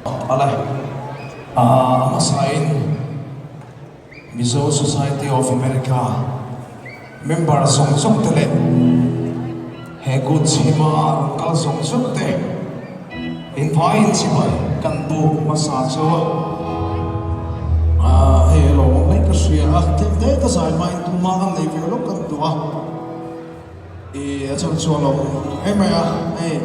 Ala a hmasain Mizo Society of America member zawng zawng te leh he kut chhima rawn kal zawng zawng te invaiin chibai kan buk hmasa chu hei a lawmawm mai ka hria a, tlem te ka zai hmain tumah kan nei ve lawk kan duh a, ih a chhan chu a lawmawm em mai a hei.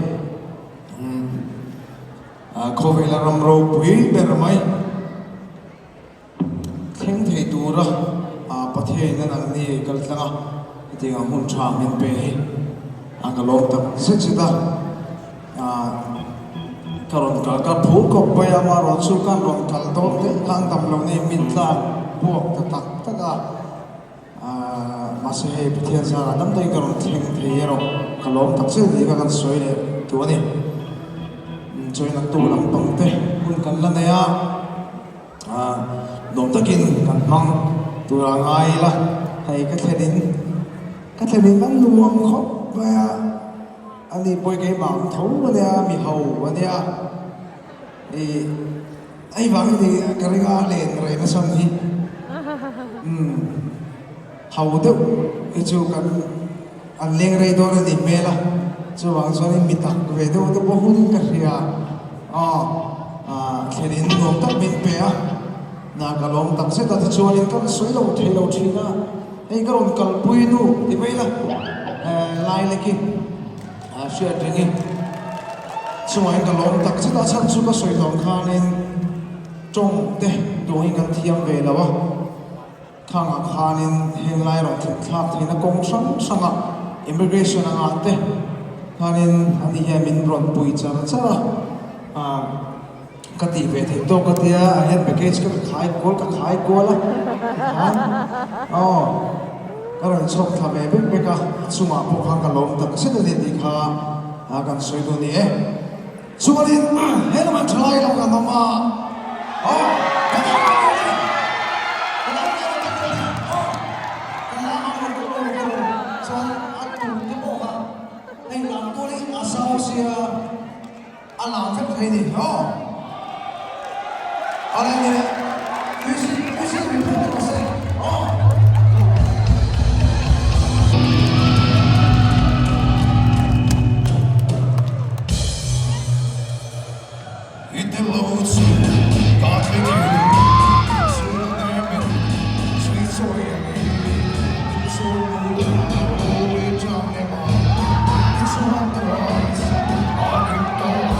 Khawvela ram ropui ber mai thleng thei tura Pathiain a nang ni kal tlang a, hetiang ang hun tha min pe hi a ka lawm tak zet zet a. Ka rawn kal ka phur khawp mai a, amaherawh chu kan rawn kal dawn daih khan dam lo nei min tlak buak ta tak tak a. Mahse hei Pathian zarah dam daih ka rawn thleng thei erawh ka lawm tak zet ni kha kan sawi leh duh a ni. Chawi naktu lampang te hun kan la nei a, nuam takin kan hmang tur a ngai ila hei ka thlenin ka thlenin kan nuam khawp mai a, ani pawh keimah ang tho a nia mi ho a nia ih. Hei vang hi ni ka ring a len reng a sawn hi umm ho deuh hi chu kan an leng rei dawn a ni hmel a chuvang chuanin mi tak ve deuh te pawh hun ka hria aw ah thlen in nuam tak min pe a na ka lawm tak zet a tichuanin ka sawi lo thei lo thin a hei ka rawn kalpui nu ti mai la eh lai lek i. A hriat reng i. Chungah hian ka lawm tak zet a, chhan chu ka sawi tawh ang khanin tawng te duangin kan thiam ve lo a, khangah khanin heng lai rawn thlen thlak theihna kawng hrang hranga immigration angah te khanin ani hian min rawn pui char char a, ah ka tih ve theih tawk ka tia a hian package ka khai kual ka khai kual a tikhan aw ka rawn chhawk thla ve vek vek a a chungah pawh khan ka lawm tak zet a ni tih kha a kan sawi duh ni e chuanin he lamah thalai lo kan awm a aw ka dang ve lo ka dang ve lo ka dang aw ka la ang rawn ka rawn ka rawn chuan a tum te pawh kha hei lam tualin a zau sia. A lang vek thei ni hlawm. A la ni music music min phu rawh se aw. I tel lo chu ka tlei thei lo chhung nemin chhui chawi a nei chu lu i tang ema i chuan tuan a ning tawh.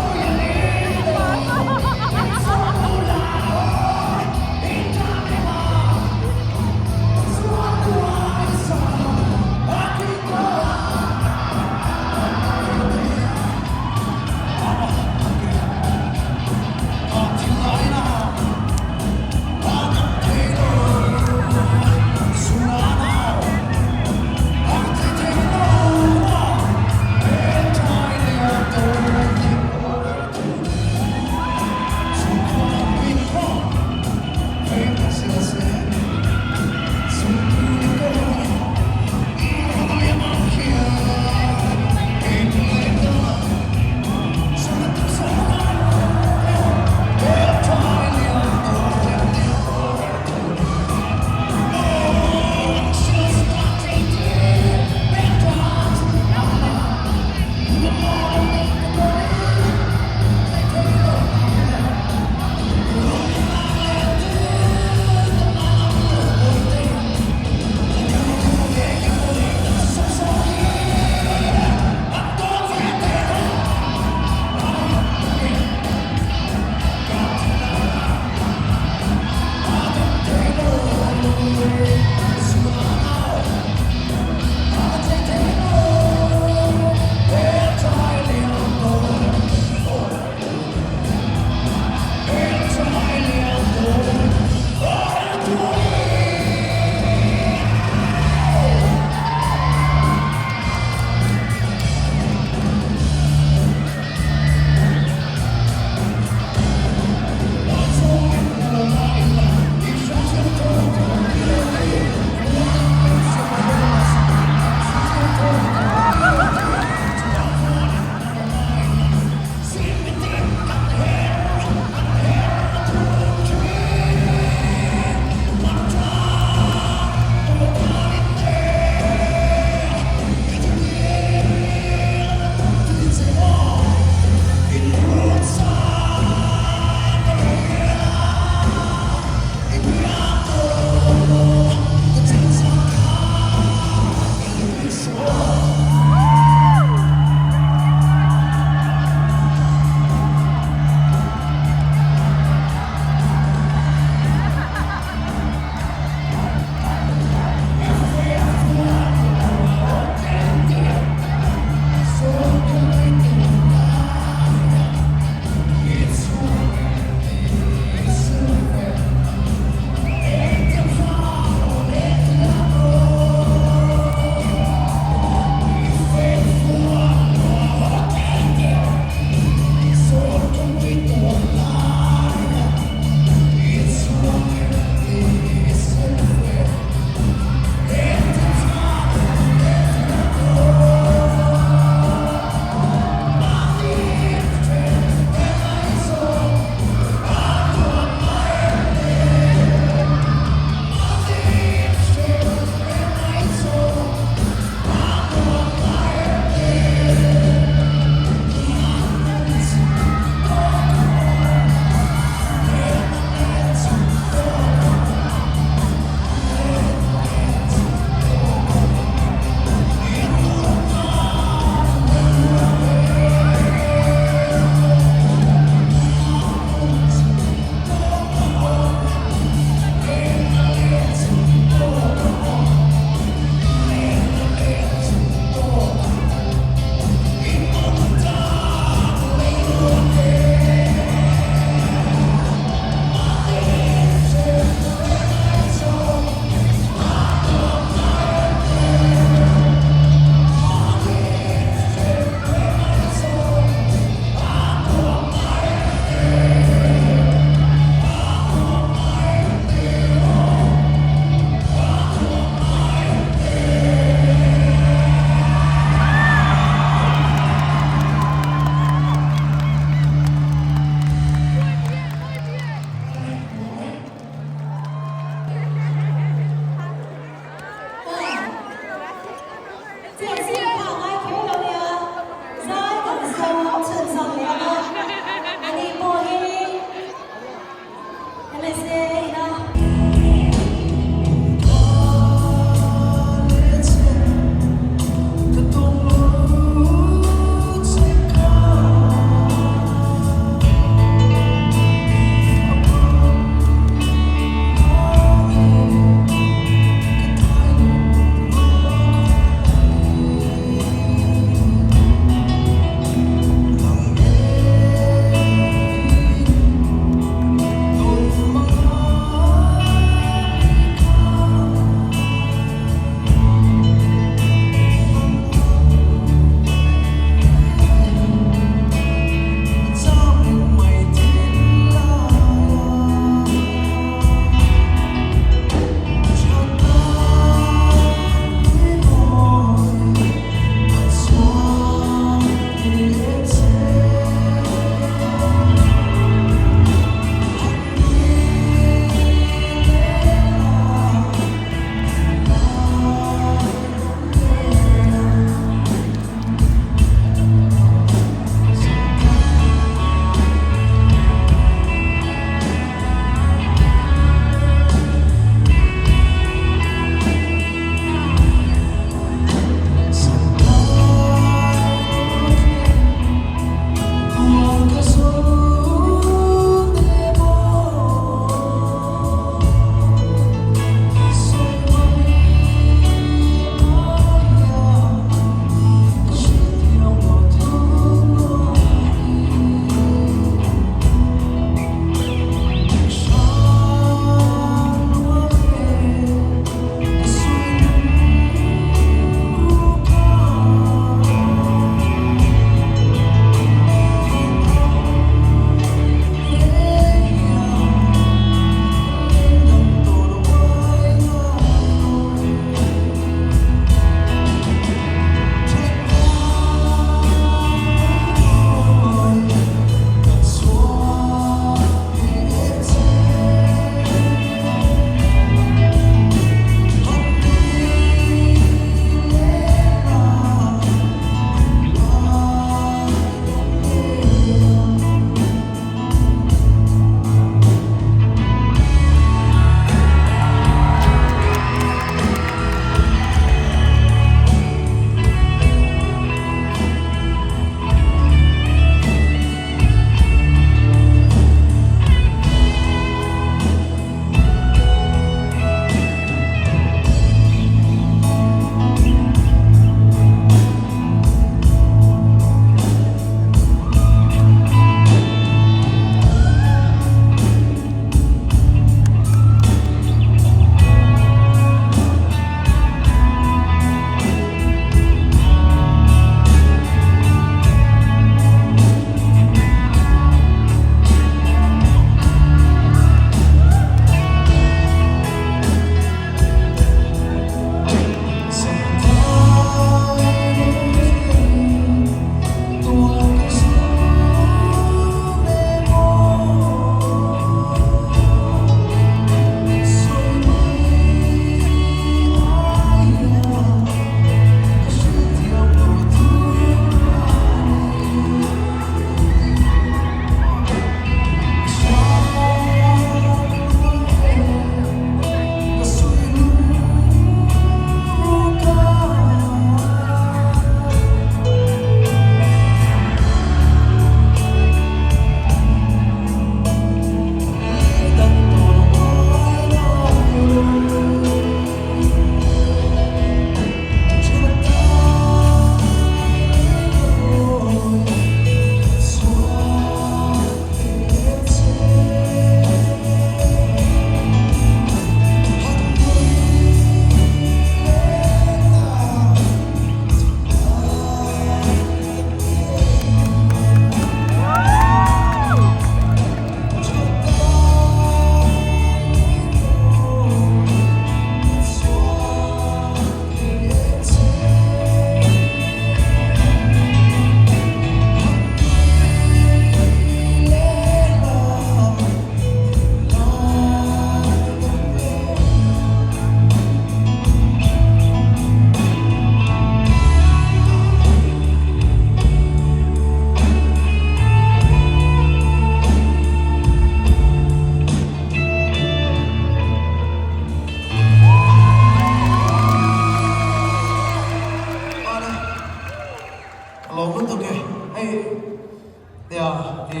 Nia i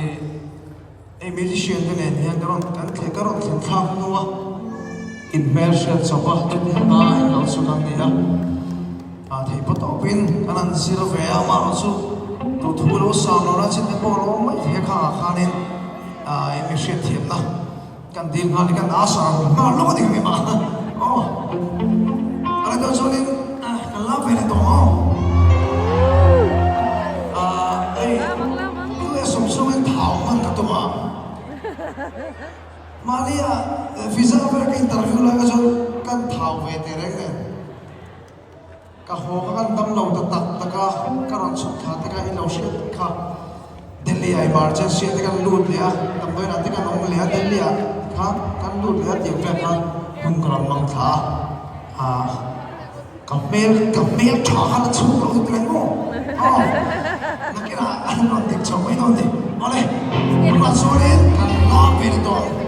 hei musician te nen hian ka rawn kan thle ka rawn thlen thlak hnu a in hmelhriat chawp a chutiang a in lo chhuk ang ni a ah theih pawh tawpin kan han zir ve a amaherawh chu duhthu lo sang lo na chin te pawh a lo awm mai thei a khangah khanin ah eng nge hriatthiamna kan dil nghal hi kan asar nghal lawk a ni kha keimah aw a la deuh chuanin kan la ve leh tawh ang aw ah hei tunge sawmsawmin thau hman ka tum a mahni ah visa vel ka interview lai kha chuan kan thau ve teh reng nen Ka haw ka kan dam lo ta tak tak a, ka rawn chhuk thla te kha i lo hriat kha. Delhi ah emergency ah te kan lut leh a, damdawiin ah te kan awm leh a, Delhi ah khan kan lut leh a tih ang vel khan hun ka rawn mang thla a, ah ka hmel ka hmel tha khan a chhuk lo lut reng maw? Aw nakinah an rawn dik chho mai dawn ni. Awle, tunah chuanin kan la ve leh tawh ang.